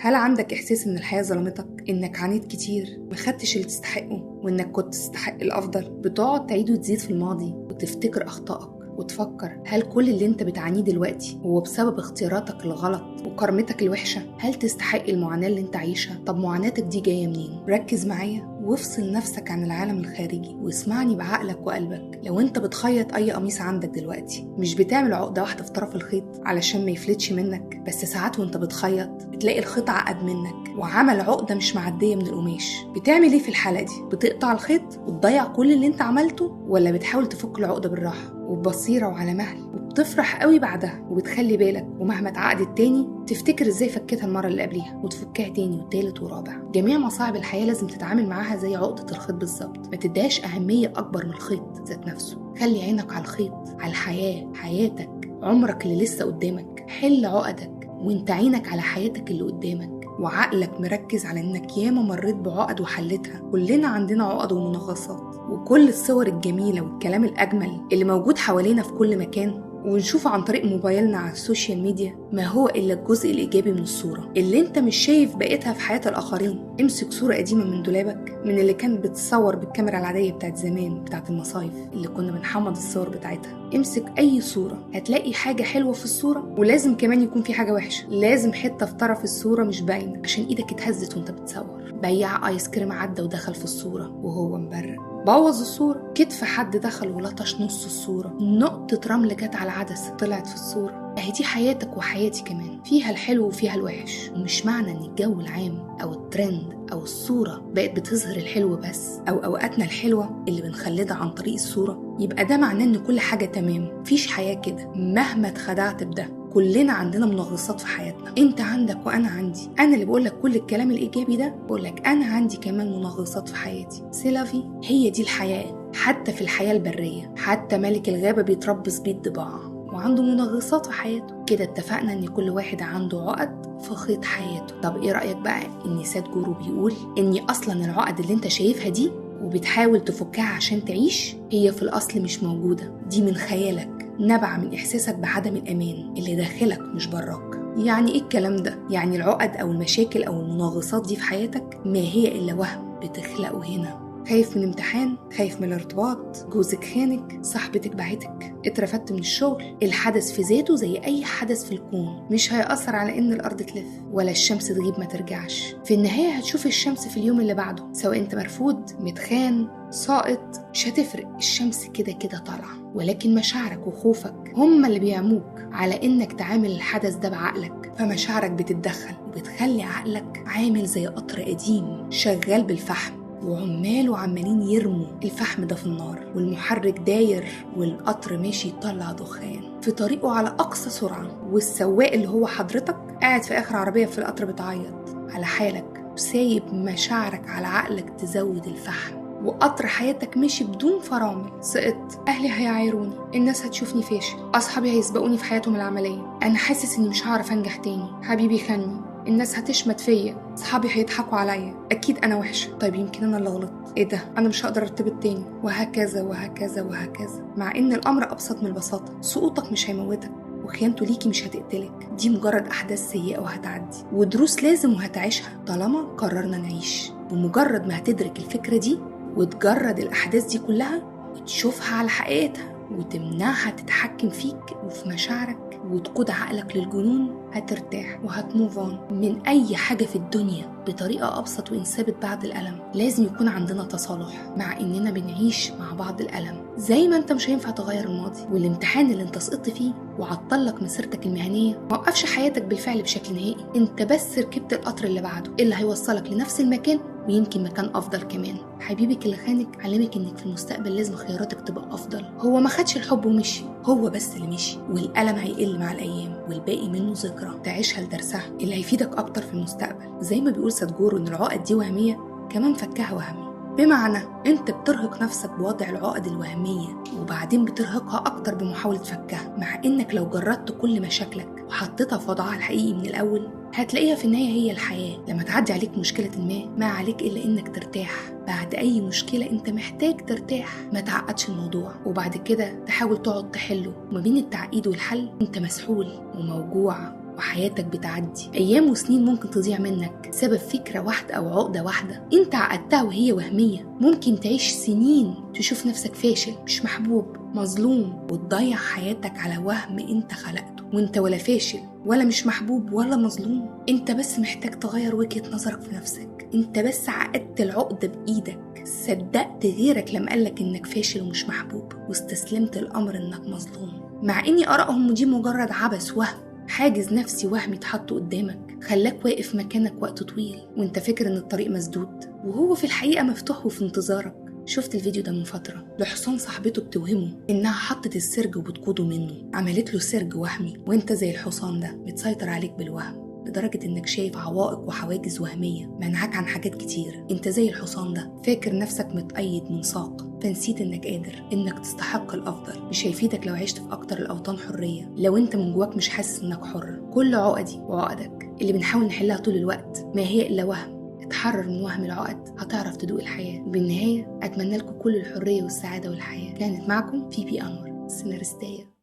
هل عندك إحساس إن الحياة ظلمتك؟ إنك عانيت كتير، ما خدتش اللي تستحقه، وإنك كنت تستحق الأفضل؟ بتقعد تعيد وتزيد في الماضي وتفتكر أخطائك وتفكر هل كل اللي انت بتعانيه دلوقتي هو بسبب اختياراتك الغلط وكرمتك الوحشة؟ هل تستحق المعاناة اللي انت عايشها؟ طب معاناتك دي جاية منين؟ ركز معايا وافصل نفسك عن العالم الخارجي واسمعني بعقلك وقلبك. لو انت بتخيط اي قميص عندك دلوقتي، مش بتعمل عقدة واحدة في طرف الخيط علشان ما يفلتش منك، بس ساعات وانت بتخيط بتلاقي الخيط عقد منك وعمل عقدة مش معدية من القماش. بتعمل ايه في الحالة دي؟ بتقطع الخيط وتضيع كل اللي انت عملته، ولا بتحاول تفك العقدة بالراحة وببصيرة وعلى مهل، وبتفرح قوي بعدها وبتخلي بالك، ومهما اتعقدت تاني تفتكر ازاي فكتها المرة اللي قبليها وتفكها تاني وتالت ورابع. جميع مصاعب الحياة لازم تتعامل معاها زي عقدة الخيط بالظبط، ما تديهاش أهمية أكبر من الخيط ذات نفسه. خلي عينك على الخيط، على الحياة، حياتك، عمرك اللي لسه قدامك. حل عقدك وانت عينك على حياتك اللي قدامك، وعقلك مركز على انك ياما مريت بعقد وحلتها. كلنا عندنا عقد ومنغصات، وكل الصور الجميلة والكلام الأجمل اللي موجود حوالينا في كل مكان ونشوفه عن طريق موبايلنا على ال social media ما هو إلا الجزء الإيجابي من الصورة اللي انت مش شايف بقيتها في حياة الآخرين. امسك صورة قديمة من دولابك، من اللي كانت بتصور بالكاميرا العادية بتاعت زمان، بتاعت المصايف اللي كنا بنحمض الصور بتاعتها. امسك أي صورة، هتلاقي حاجة حلوة في الصورة، ولازم كمان يكون في حاجة وحشة، لازم حتة في طرف الصورة مش باينة عشان إيدك اتهزت وانت بتصور. بياع آيس كريم عدى ودخل في الصورة وهو مبرق، بوظ الصورة. كتف حد دخل ولطش نص الصورة. نقطة رمل جت على العدسة طلعت في الصورة. اهي دي حياتك وحياتي كمان، فيها الحلو وفيها الوحش. ومش معنى ان الجو العام او الترند او الصورة بقت بتظهر الحلو بس، او اوقاتنا الحلوة اللي بنخلدها عن طريق الصورة، يبقى ده معناه ان كل حاجة تمام. مفيش حياة كده مهما اتخدعت بده. كلنا عندنا منغصات في حياتنا، انت عندك وانا عندي. انا اللي بقولك كل الكلام الايجابي ده، بقولك انا عندي كمان منغصات في حياتي. c'est la vie، هي دي الحياة. حتى في الحياة البرية، حتى ملك الغابة بيتربص بيه الضباع وعنده منغصات في حياته. كده اتفقنا ان كل واحد عنده عقد في خيط حياته. طب ايه رأيك بقى ان سادجورو بيقول ان اصلا العقد اللي انت شايفها دي وبتحاول تفكها عشان تعيش هي في الاصل مش موجودة، دي من خيالك، نبع من إحساسك بعدم الأمان اللي داخلك مش براك. يعني إيه الكلام ده؟ يعني العقد أو المشاكل أو المناغصات دي في حياتك ما هي إلا وهم بتخلقه هنا. خايف من امتحان، خايف من الارتباط، جوزك خانك، صاحبتك باعتك، اترفدت من الشغل. الحدث في ذاته زي أي حدث في الكون مش هيأثر على إن الأرض تلف ولا الشمس تغيب ما ترجعش. في النهاية هتشوف الشمس في اليوم اللي بعده، سواء أنت مرفوض، متخان، ساقط، مش هتفرق، الشمس كده كده طالعة. ولكن مشاعرك وخوفك هم اللي بيعموك على إنك تعامل الحدث ده بعقلك، فمشاعرك بتتدخل وبتخلي عقلك عامل زي قطر قديم شغال بالفحم، وعمال وعمالين يرموا الفحم ده في النار، والمحرك داير والقطر ماشي يطلع دخان في طريقه على أقصى سرعة، والسواق اللي هو حضرتك قاعد في آخر عربية في القطر بتعيط على حالك وسايب مشاعرك على عقلك تزود الفحم، وقطر حياتك ماشي بدون فرامل. سقطت، أهلي هيعايروني، الناس هتشوفني فاشل، أصحابي هيسبقوني في حياتهم العملية، أنا حاسس إني مش هعرف أنجح تاني، حبيبي خاني، الناس هتشمت فيا، صحابي هيضحكوا عليا، اكيد انا وحشه، طيب يمكن انا اللي غلطت، ايه ده انا مش هقدر ارتبط تاني، وهكذا وهكذا وهكذا. مع ان الامر ابسط من البساطه، سقوطك مش هيموتك وخيانته ليكي مش هتقتلك، دي مجرد احداث سيئه وهتعدي، ودروس لازم وهتعيشها طالما قررنا نعيش. بمجرد ما هتدرك الفكره دي وتجرد الاحداث دي كلها وتشوفها على حقيقتها وتمنعها تتحكم فيك وفي مشاعرك وتقود عقلك للجنون، هترتاح وهت move on من أي حاجة في الدنيا بطريقة أبسط وإنسابت بعد الألم. لازم يكون عندنا تصالح مع إننا بنعيش مع بعض الألم. زي ما أنت مش هينفع تغير الماضي والامتحان اللي أنت سقطت فيه وعطلك مسيرتك المهنية ما وقفش حياتك بالفعل بشكل نهائي، أنت بس ركبت القطر اللي بعده اللي هيوصلك لنفس المكان ويمكن مكان أفضل كمان. حبيبك اللي خانك علمك إنك في المستقبل لازم خياراتك تبقى أفضل. هو ما خدش الحب ومشي، هو بس اللي مشي، والألم هيقل مع الأيام والباقي منه ذكرى تعيشها لدرسها اللي هيفيدك أكتر في المستقبل. زي ما بيقول سادجورو إن العقد دي وهمية، كمان فكها وهمي. بمعنى أنت بترهق نفسك بوضع العقد الوهمية وبعدين بترهقها أكتر بمحاولة فكها، مع إنك لو جردت كل مشاكلك وحطيتها في وضعها الحقيقي من الأول هتلاقيها في النهاية هي الحياة. لما تعدي عليك مشكلة ما عليك إلا إنك ترتاح. بعد أي مشكلة أنت محتاج ترتاح، ما تعقدش الموضوع وبعد كده تحاول تقعد تحله. وما بين التعقيد والحل أنت مسحول وموجوع وحياتك بتعدي. أيام وسنين ممكن تضيع منك سبب فكرة واحدة أو عقدة واحدة أنت عقدتها وهي وهمية. ممكن تعيش سنين تشوف نفسك فاشل، مش محبوب، مظلوم، وتضيع حياتك على وهم أنت خلقته، وأنت ولا فاشل ولا مش محبوب ولا مظلوم. أنت بس محتاج تغير وجهة نظرك في نفسك. أنت بس عقدت العقدة بإيدك، صدقت غيرك لما قالك إنك فاشل ومش محبوب، واستسلمت الأمر إنك مظلوم، مع إني آرائهم دي مجرد عبث، وهم، حاجز نفسي وهمي اتحط قدامك خلاك واقف مكانك وقت طويل وانت فاكر ان الطريق مسدود، وهو في الحقيقة مفتوح وفي انتظارك. شفت الفيديو ده من فترة لحصان صاحبته بتوهمه إنها حطت السرج وبتقوده منه، عملت له سرج وهمي، وانت زي الحصان ده متسيطر عليك بالوهم لدرجة إنك شايف عوائق وحواجز وهمية منعك عن حاجات كتير. انت زي الحصان ده فاكر نفسك متقيد منساق، فنسيت إنك قادر، إنك تستحق الأفضل. مش هيفيدك لو عشت في أكتر الأوطان حرية لو انت من جواك مش حاسس إنك حر. كل عقدي وعقدك اللي بنحاول نحلها طول الوقت ما هي إلا وهم. اتحرر من وهم العقد هتعرف تدوق الحياة. بالنهاية أتمنى لكم كل الحرية والسعادة والحياة. كانت معكم في بي أنور، سيناريستية.